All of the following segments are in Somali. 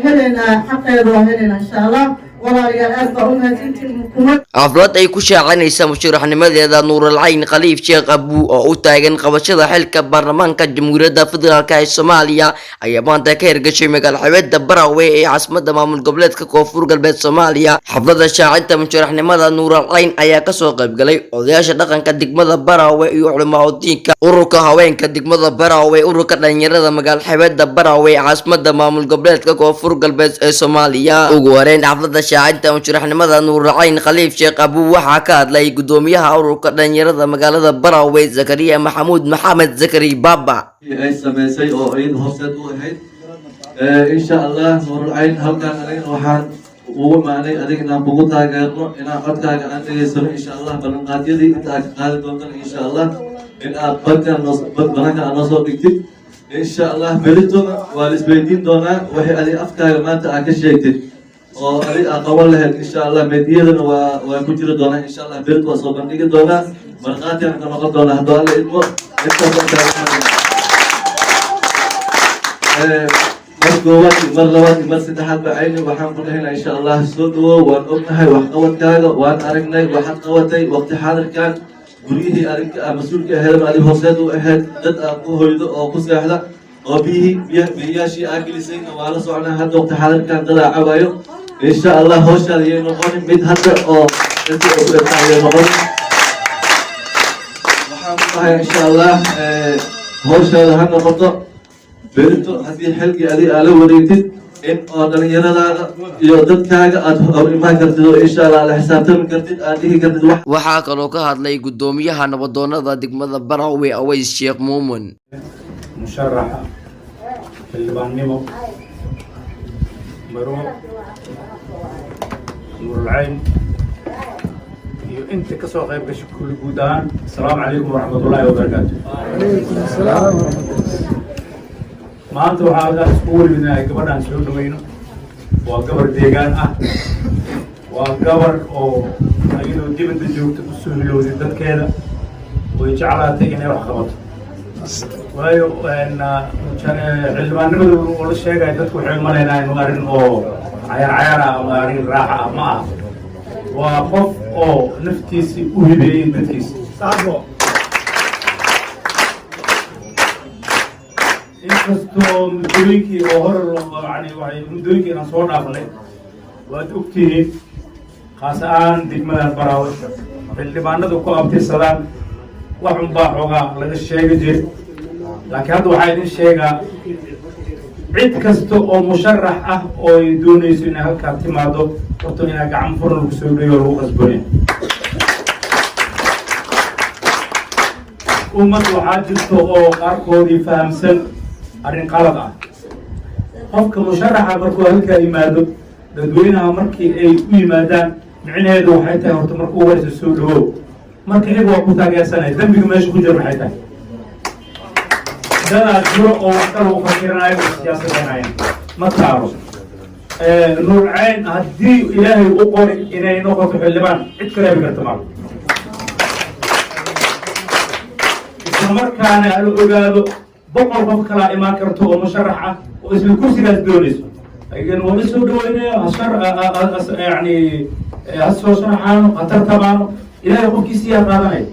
Helaynaa xaqeeda, waa helaynaa, insha Allah. Walaalayaal, aad baa u mahadsantiin kuma. Xaflad ay ku shaacinaysa musharaxnimadeeda Nuuralcayn Khaliif Sheekh Abuu oo u taagan qabashada xilka baarlamaanka Jamhuuriyadda Federaalka ee Soomaaliya ayaa maanta ka hirgashay magaala xebeeda Barawe ee caasimada maamul goboleedka Koonfur Galbeed Soomaaliya. Xaflada shaacinta musharaxnimada Nuuralcayn ayaa kasoo qaybgalay odayaasha dhaqanka degmada Barawe iyo culimaaudiinka, ururka haweenka degmada Barawe, ururka dhalinyarada magaala xebeeda Barawe ee caasimada maamul goboleedka Koonfur Galbeed ee Soomaaliya. Ugu horeyn, xaflada shaacinta musharaxnimada Nuuralcayn Khaliif Sheekh Abuu waxaa ka hadlay gudoomiyaha ururka dhalinyarada magaalada Barawe, Zakariya Maxamuud Maxamed, Zakari Baba. Ay samaysay oo iyada horseed u ahayd, insha Allah. Nuurulcayn, halkan anigana waxaan ugu imaanay adiga inaan kugu taageerno, inaan codkaaga aan dhegeysano, insha Allah. Ballanqaadyadii inta aad ka qaadi doontana, insha Allah, in aad badkan bad bananka aad noo soo dhigtid, insha Allah. Beritona waa la isweydiin doonaa waxay adiga afkaaga maanta aad ka sheegtid oo adig aad qaban lahayd, insha Allah. Meediyadana waa ku jiri doonaa, insha Allah. Berit waa soo bandhigi doonaa, markhaatiaan ka noqon doonaa, hadduu Alla idmo. Intaas mar koowaad iyo mar labaad iyo mar saddexaad ba Cayni waxaan ku dhahaynaa, insha Allah, soo dhawow. Waan ognahay waxqabadkaaga, waan aragnay waxaad qabatay waqti xaadirkan. Guryihii adinka ah mas-uulka aheed, adig hooseed u ahayd, dad aad ku hoydo oo ku seexda oo biyihii biyayaashii aa gelisayna waa la socnaa. Hadda waqti xaadirkan dadaa cabayo, insha Allah. Hawshaada yay noqonin mid hadda oo inta ku egtaa yay noqonin. Waxaan ku dhahay, insha Allah, hawshaada ha noqoto berito haddii xilkii adig aa la wareegtid in oo dhalinyaradaada iyo dadkaaga aad hor imaan kartid oo, insha Allah, la xisaabtami kartid, aad dhihi kartid wax. Waxaa kaloo ka hadlay gudoomiyaha nabadoonada degmada Barawe, Aways Sheekh Muumin. Musharaxa xildhibaannimo Marwo Nuurulcayn iyo inta ka soo qayb gashay kulli, guud ahaan, asalaamu calaykum waraxmatullaahi wabarakaatu. Maanta waxaa halkaan iskugu nimidnahay gabadhaan soo dhaweyno. Waa gabar deegaan ah, waa gabar oo ayadoo dibadda joogta kusoo hilowday dadkeeda, way jeclaatay inay wax qabato. Waayo, xildhibaannimada oo la sheegaya, dadku waxay umalaynaa inu arrin oo cayaar cayaar ah ama arrin raaxa ah. Ma aha. Waa qof oo naftiisi u hibeeyey dadkiisa. Inkastoo muddooyinkii oo hore, yani waay muddooyinkii inaan soo dhaafnay, waad ogtihiin, khaas ahaan degmadan Baraawe xildhibaanadu ku abtirsadaan, wax unbaa xoogaa laga sheegi jiri. Laakiin hadda waxaa idin sheegaa, cid kasta oo musharax ah oo ay doonayso inay halkaa timaado, horta inaa gacan furan lagu soo dheeyo, lagu qasboonaya. Ummad waxaa jirto oo qaarkoodii fahamsan arrin qalad ah. Qofka musharaxa markuu halkaa yimaado, dadweynaha markii ay u yimaadaan, micnaheedu waxay tahay, horta marka u horeysa, soo dhawow. Marka iyaga waa ku taageersanaya. Dembiga meesha ku jira maxay tahay? Dadaa jiro oo wax kale u fakiranayo oo siyaasadeynaya ma taalo. Nuurcayn haddii Ilaahay u qori inay noqoto xildhibaan, cid ka reebi karta malo. Isla markaana hala ogaado, 100 qof kalaa imaan karto oo musharax ah oo isla kursigaas doonayso. Ayagana waa la soo dhaweynaya, hashar yani ha soo sharaxaano, ha tartamaano, Ilaahay qofkiisiyaa qaadanaya.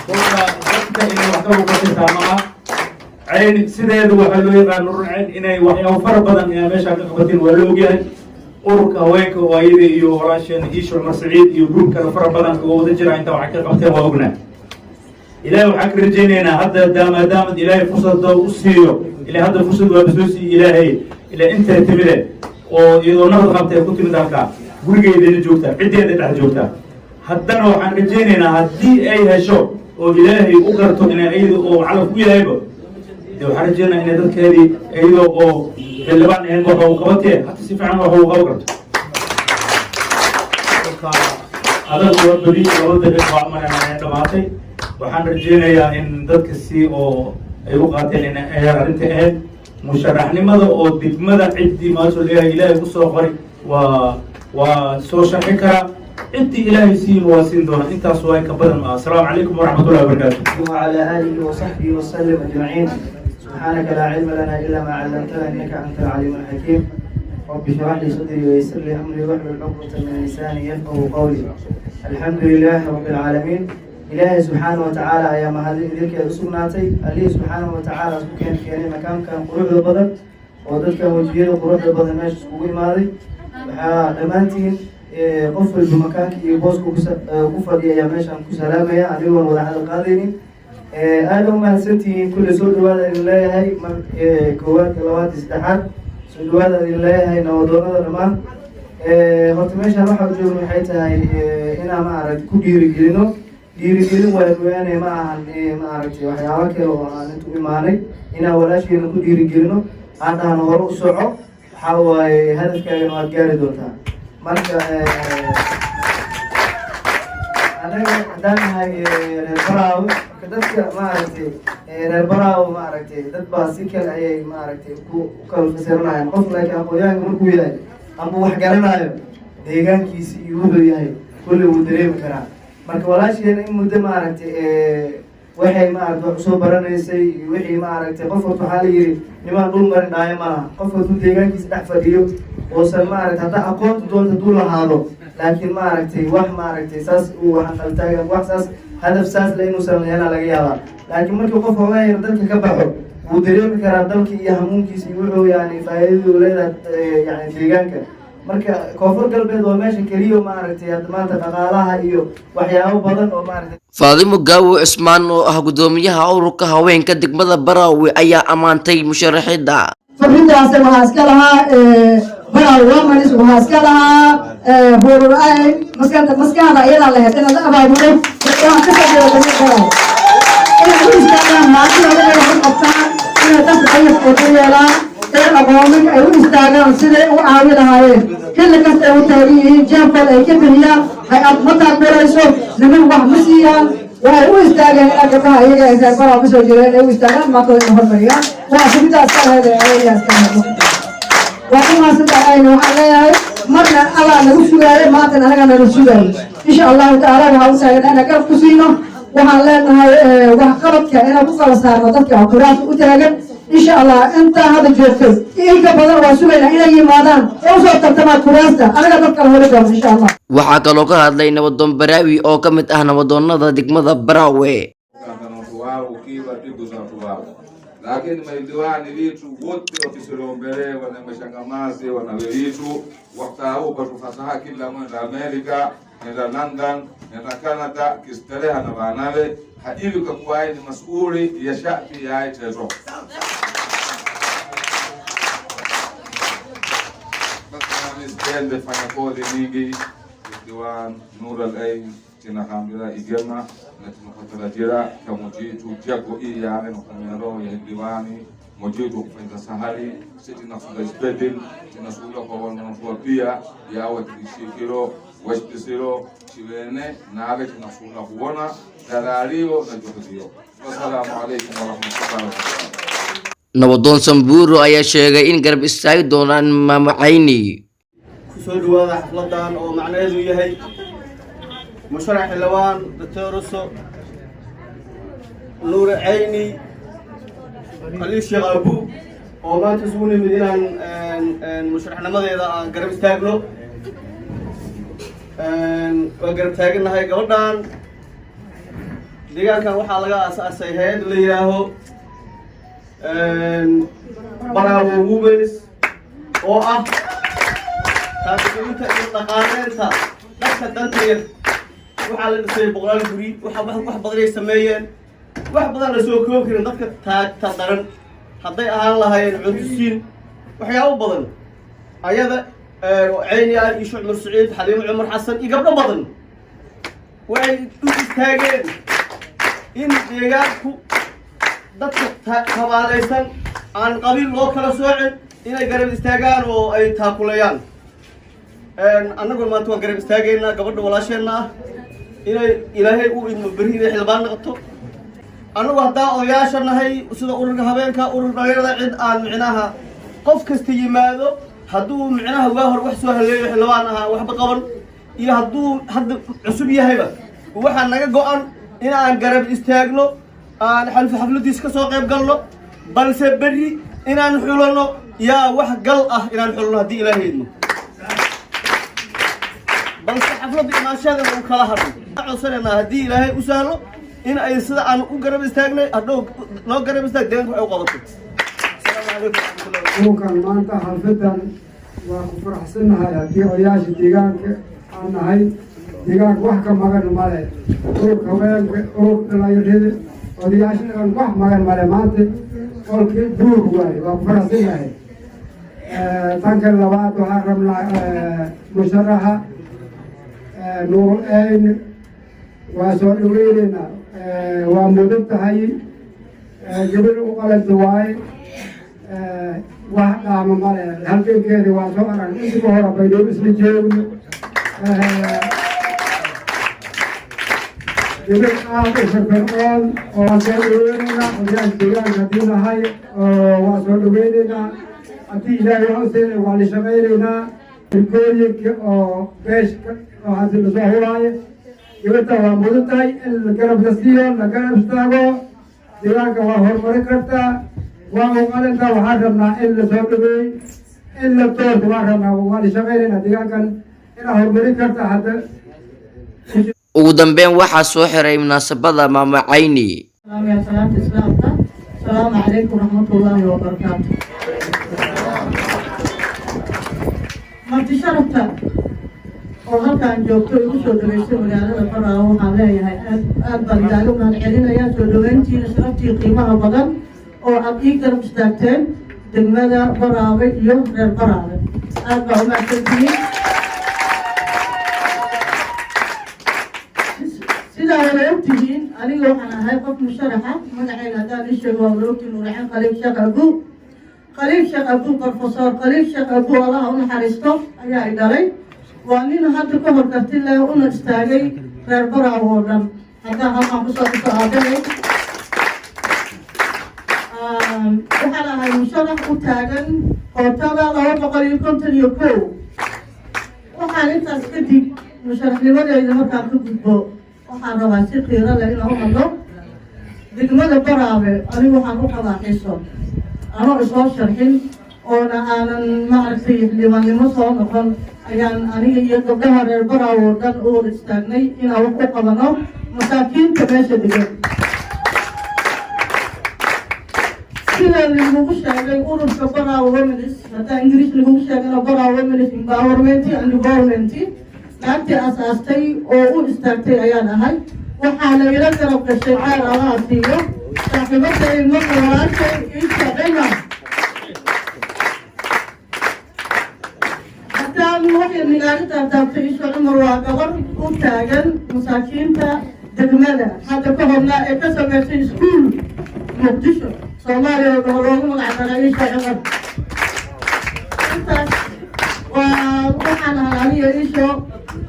Kolka dadka inay wax ka uqasirtaa ma aha. Cayn sideeda waxaa loo yaqaan Nurul Cayn inay waxyaabo fara badan inay meeshaan ka qabateen, waa la ogyahay. Ururka haweenka oo ayada iyo walaasheen Iisha Cumar Saciid iyo gruub kale fara badan oo wada jira inta waxay ka qabteen waa ognahay. Ilaahay waxaan ka rajaynaynaa hadda, maadaamad Ilaahay fursada u siiyo, ilaa hadda fursad waaba soo siiye Ilaahay, ilaa intay timide oo iyadoo nabad qabtay ku timid halkaa, gurigeedana joogtaa, ciddeeda dhex joogtaa. Haddana waxaan rajaynaynaa haddii ay hesho oo Ilaahay u garto inay iyada oo calaf u yahayba, de waxaan rajaynaa inay dadkeedii iyadoo oo xildhibaan ahayn waxa uu qabatee, hata si fiican waxa uu qaban karto. Kolka adag waa beri 2 daqiiq baa umalayna inay dhamaatay. Waxaan rajaynayaa in dadka si oo ay u qaateen in ay arrinta ahayd musharaxnimada oo degmada, ciddii maasoo leeyahay Ilaahay kusoo qoray waa soo sharxi karaa, ciddii Ilaahay siin waa siin doona. Intaas waa ka badan. Asalaamu calaykum waraxmatullahi wabarakaatu. وعلى آله وصحبه وسلم أجمعين. سبحانك سبحانك لا علم لنا إلا ما علمتنا إنك أنت العليم الحكيم. رب اشرح لي صدري ويسر لي أمري واحلل عقدة من لساني يفقهوا قولي. الحمد لله رب العالمين. Ilaahay subxaana wa tacaala ayaa mahadin idilkeeda u sugnaatay. Allihii subxaana wa tacaala isku keenay makaankan quruxda badan oo dadkan wejiyada quruxda badan meesha iskugu imaaday. Waxaa dhammaantiin qof walba makaanka iyo booska ku fadhiya ayaa meeshaan ku salaamaya, anigoon wada hadal qaadaynin. Aada u mahadsantihiin kulle. Soo dhawaada idin leeyahay mar koowaad, labaad iyo saddexaad. Soo dhawaada idin leeyahay nabadoonada dhammaan. Horta meeshaan waxaa ujoogna waxay tahay inaan, maaragtay, ku dhiirigelino. Dhiirigelin waa mooyaane, ma ahan, maaragtay, waxyaabo kale oo aan inta u imaanay. Inaan walaasheena ku dhiirigelino, aan dhahno hore u soco, waxaa waaye hadafkaagana waad gaari doontaa. Marka anaga haddaan nahay reer Baraawe, marka dadka, maaragtay, reer Baraawe, maaragtay, dad baa si kale ayay, maaragtay, ku kala fasiranayaan qof, laakiin aqoonyahanka markuu yahay amba wax garanayo, deegaankiisi iyo wuxuu yahay kulli wuu dareemi karaa. Marka walaasheena in muddo, maaragtay, waxay, maaragtay, wax usoo baranaysay iyo wixii, maaragtay, qof horta waxaa la yidhi nimaan dhul marin dhaayo ma laha. Qof hadduu deegaankiisa dhex fadhiyo uusan, maaragtay, hadda aqoonta doonta hadduu lahaado, laakiin, maaragtay, wax, maaragtay, saas uu waxaan wax saas hadaf saas le inuusan laheena laga yaabaa. Laakiin markii qof hoogaa yar dalka ka baxo, wuu dareemi karaa dalka iyo hamuunkiisa iyo wuxuu yani faa'iidadu leedahay yani deegaanka. Marka Koonfur Galbeed waa meesha keliya, maaragtay, hadda maanta dhaqaalaha iyo waxyaabo badan oo, maaragtay. Faadimo Gaawo Cusmaan oo ah gudoomiyaha ururka haweenka degmada Baraawe ayaa ammaantay musharaxiinta. Fariintaasi waxaa iska lahaa Baraawe Women's, waxaa iska lahaa Hurul Ayn. Maskanta maskaxda iyadaa lahayd inaad la abaabulo gabdhaha ka soo jeeda degmada Baraawe inay u istaagaan maantidooda, inay wax u qabtaan, inay dadka dayaf ay ku yeelaan, ee aqoonin ay u istaagaan siday u caawi lahaayeen. Xilli kasta ay u taagan yihiin, jeebkooda ay ka bixiyaan. Hay-ad ma taageerayso, niman wax ma siiyaan. Waxay u istaageen ilaa gabdhaha iyaga ay reer Baraawe kasoo jeedeen ay u istaagaan maantooda inay hormariyaan. Waa sugiddaa iska lahayd ee ayagaa iska lahayd. Waa ku mahadsantahay ayna. Waxaan leeyahay marna adaa nagu sugaayay, maantana anagaa nala sugaayay. Insha Allahu tacaala waxaan u taaganaa inaan garab ku siino. Waxaan leenahay waxqabadka inaan ku kala saarno dadka kuraasta u taagan. Insha Allah intaa hadda joogtay in ka badan waa sugaynaa inay yimaadaan ee usoo tartamaan kuraasta. Anaga dad kala heli doono, insha Allah. Waxaa kaloo ka hadlay nabadoon Baraawi oo ka mid ah nabadoonada degmada Baraawe. Ukiwa tibu za watu wao, lakini maidiwani vitu wote ofisi wana mashangamazi wana wewitu wakati huu batufasaha kila mwenda Amerika, nenda London, nenda Canada kistareha na wanawe hajivi kakuwae ni mas'uli ya shati ya tezo. Basi fanya kodi mingi diwan Nur al-Ain tinakambira igema na tunakutarajira kamujitu jago iyane nokamero ya diwani mojitu kufanya sahali sisi tunasula spedin tunasula kwa wanafua pia yawe tulishikiro washpisiro chiwene nawe tunasula kuona dadalio na juhudio. Wassalamu alaikum warahmatullahi wabarakatuh. Nabadoon Sambuuro ayaa sheegay in garab istaagi doonaan Maamo Cayni. Kusoo dhawaada xafladan oo macnaheedu yahay musharax xildhibaan Doctor Ruso Nuure Cayni Khaliif Sheekh Abu oo maanta isugu nimid inaan musharaxnimadeeda aan garab istaagno. Waa garab taagannahay gabadhan. Deegaankan waxaa laga aasaasay hay-ad la yidhaaho Baraawo Women's oo ah taabiciinta iyo dhaqaaleynta dadka danta yar. Waxaa la dhisay boqolaal guri, waxa wax badan ay sameeyeen, wax badan la soo koobi karin. Dadka taagta daran hadday ahaan lahaayeen cuntusiin, waxyaabo badan ayada Ceyni ah iyo Sheekh Cumar Saciid, Xaliimo Cumar Xasan iyo gabdho badan waxay u istaageen in deegaanku dadka tabaalaysan aan qabiil loo kala soocin, inay garab istaagaan oo ay taakuleeyaan. Annaguna maanta waan garab istaagaynaa gabadha walaasheenna ah inay Ilaahay u idmo berri inay xildhibaan noqoto. Annagu haddaa odayaasha nahay, sida ururka habeenka, urur dhalinyarada, cid aan micnaha qof kasta yimaado hadduu micnaha waa hor wax soo haleeyo xildhibaan ahaa waxba qaban iyo hadduu hadda cusub yahayba, waxaa naga go-an in aan garab istaagno, aan xafladiis ka soo qayb galno. Balse berri inaan xulanno yaa wax gal ah, inaan xulanno haddii Ilaahay idmo. Balse xafladda imaanshadeena uu kala hadhay, codsanaynaa haddii Ilaahay u sahlo in ay sida aan u garab istaagnay hadhow noo garab istaag, deegaanka waxay u qabato. Asalaamu calaykum waraxmatullahi. Kulankan maanta, xalfadan, waa ku faraxsannahay haddii odayaasha deegaanka aan nahay. Deegaanka wax ka maqan male, ururka haweenka, ururka dhalinyarada, odayaasha dhaqan, wax maqan male. Maanta qolkii buur waaye, waa ku faraxsannahay. Tanka labaad, waxaan rabnaa musharaxa Nuurul Ayn waa soo dhaweyneynaa. Waa mudan tahay, gabadh u qalanta waaye, wax dhaama male. Halgankeeda waa soo arag, inta ka hore baydhabo isla joogno. Gabadh aada u firfircoon oo waan soo dhaweyneynaa. Odayaasha deegaanka haddii nahay waa soo dhaweyneynaa. Haddii Ilaahay wax u siinay, waa la shaqayneynaa. Ergooyinka oo beeshka oo hasi lasoo hulaayo, gabadha waa mudan tahay in la garab la siiyo, la garab istaago. Deegaanka waa horumarin kartaa, waa u qalantaa. Waxaan rabnaa in la soo dhaweey, in la doorto waan rabnaa. Waa la shaqaynaynaa deegaankan inaa horumarin kartaa hadda. Ugu dambeyn waxaa soo xiray munaasabada Maamo Cayni. Salaam salaamta islaamka. Asalaamu calaykum waraxmatullaahi wabarakaatu. Marti sharafta oo halkaan joogto igu soo dhaweysay magaalada Baraawo, waxaan leeyahay aad aad baan idaaga mahad celinayaa soo dhaweyntiina, sharaftii qiimaha badan oo aad ii garab istaagteen degmada Baraawe iyo reer Baraawe. Aad baa u mahadsantihiin. Sidaa wada ogtihiin, aniga waxaan ahay qof musharaxa. Magacayga haddaan ii sheego, waa wada ogtihiin: Nuuraceen Khaliif Sheekh Abu. Khaliif Sheekh Abu, Professor Khaliif Sheekh Abu, Allaha u naxariisto, ayaa i dhalay. Waa nin hadda ka hor karti leh una istaagay reer Baraawo oo dhan. Haddaan halkaan kusoo dhiso aabahay, waxaan ahay musharax u taagan kootada 251. Waxaan intaas kadib musharaxnimadeyda markaan ka gudbo, waxaan rabaa si qiiro leh inaan u hadlo degmada Baraawe. Anigu waxaan u qabaa xiso, anoo isoo sharxin oona aanan maaragtay xildhibaannimo soo noqon, ayaan aniga iyo gabdhaha reer Baraawe oo dhan u wada istaagnay inaan wax u qabano masaakiinta meesha degan. Sida lagugu sheegay, ururka Baraawe Women's, haddaan Ingiriis lagugu sheegana, Baraawe Women's Empowerment and Development, naagtii asaastay oo u istaagtay ayaan ahay. Waxaana ila garab gashay, ceyr Allaha siiyo, saaxiibaday marka walaashay Iisha Cimar. Haddaan waxay nigaaga taabtaabtay, Iisha Cumar waa gabar u taagan masaakiinta degmada. Hadda ka horna ee ka samaysay iskuul Muqdisho, Soomaaliya oo dhan loogu magac daray Iisha Cumar. Intaas waa waxaan ahay aniga Iisho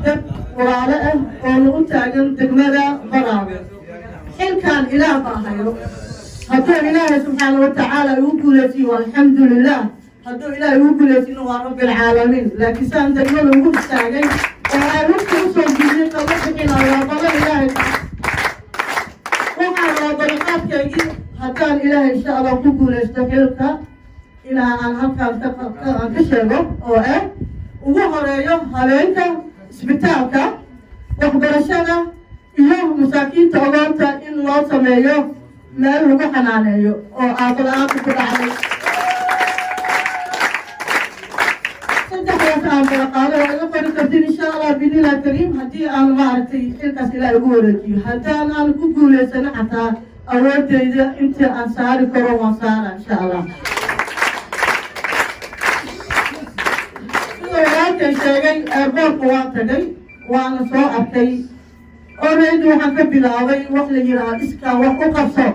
dad walaalo ah oo u taagan degmada Baraawe. Xilkan Ilaah baa hayo. Hadduu Ilaahay subxaana watacaala igu guuleysiyo, alxamdu lilah. Hadduu Ilaahay igu guuleysino, waa rabbi alcaalamiin. Laakiin saan degmada ugu istaagay oo aan wixii usoo jiiday kama bixina, waa balan Ilaahay. Waxaan rabaa ballanqaadkaygii, haddaan Ilaahay insha Allah ku guuleysto xilka, ilaa aan halkaan aan ka sheego oo ah ugu horeeyo habeenka, isbitaalka, waxbarashada iyo masaakiinta ogoonta in loo sameeyo meel lagu xanaaneeyo oo aaba la-aanta ku dhacday. Saddexdaas aan balaqaado waa iga qori kartin insha Allah biidnillahi kariim, haddii aan maaragtay xilkaas Ilaah ugu wareejiyo. Haddaan aan ku guuleysano, xataa awoodeyda inta aan saari karo waan saara insha Allah. Sida walaalkay sheegay, airportka waan tagay, waana soo arkay. Already waxaan ka bilaabay wax la yidhaha iskaa wax u qabso.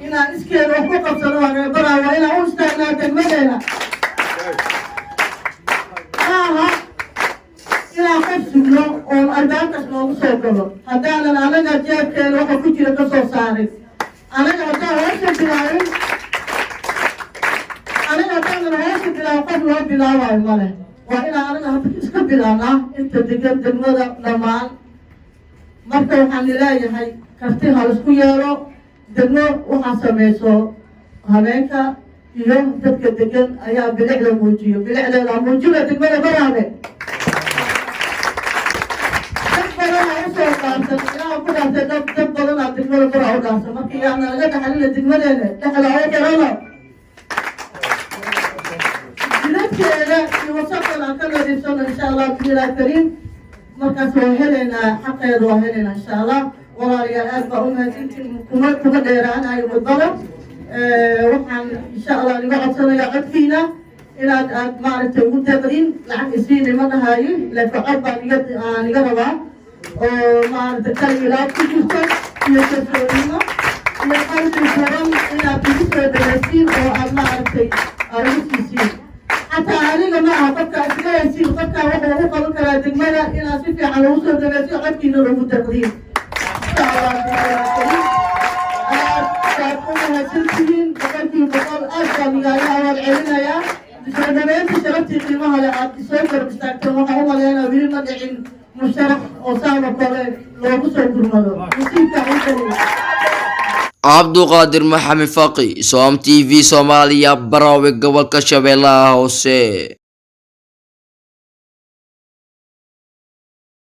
Inaan iskeeda wax u qabsano waa reebaraa, waa inaan u istaagnaa degmadeena. Maaha inaan qof sugno oon albaabkaas noogu soo galo haddaanan anaga jeebkeena waxa ku jira ka soo saarin. Anaga haddaan hoosha bilaabin, anaga haddaanan hoosha bilaabin, qof loo bilaabayo male. Waa inaan anaga hadda iska bilaabnaa inta degan degmada dhammaan. Marka waxaan leeyahay karti ha laisku yeelo. Degmo waxaa samayso Habeenka iyo dadka degan ayaa bilicda muujiyo. Bilicdeeda muujina degmada Baraawe. Dad badanaa usoo dhaarsan, Ilaah ku dhaartay, dad badanaa degmada Baraawe u dhaarsan. Marka yaana laga dhaxalina degmadeena, dhexda oo garano jidadkeeda iyo wasaqdan aan ka nadiifsano, insha Allah bismillahi kariim. Markaas waa helaynaa xaqeeda, waa helaynaa, insha Allah. Walaalayaal, aad baa u mahadsantiin. Kuma dheeraanayo khudbada. Waxaan, insha Allah, niga codsanayaa codkiina inaad aad maaragtay ugu deeqdiin. Lacag isiini ma dhahayo, laakiin cod baan iga aan iga rabaa oo maaragtay kal ilaab ku jirto iyo kalsoonimo iyo qalbi furan inaad igu soo dhagaysiin oo aad maaragtay aad igu siisiin. Xataa aniga ma aha, qofka isga haysiin, qofkaa wuxuu ugu qaban karaa degmada inaad si fiican ugu soo dhagaysiin, codkiina ugu deeqdiin, insha Allah. Aad baad u mahadsantihiin, 100%. Aad baan igaaga awaal celinayaa soo dhaweynta sharaftii qiimaha leh aad isoo garab istaagteen. Waxaan u maleynaa weli ma dhicin musharax oo saano kale loogu soo gurmado nasiibka ciidani. Cabduqaadir Maxamed Faqi, Som TV Soomaaliya, Baraawe, gobolka Shabeellaha Hoose.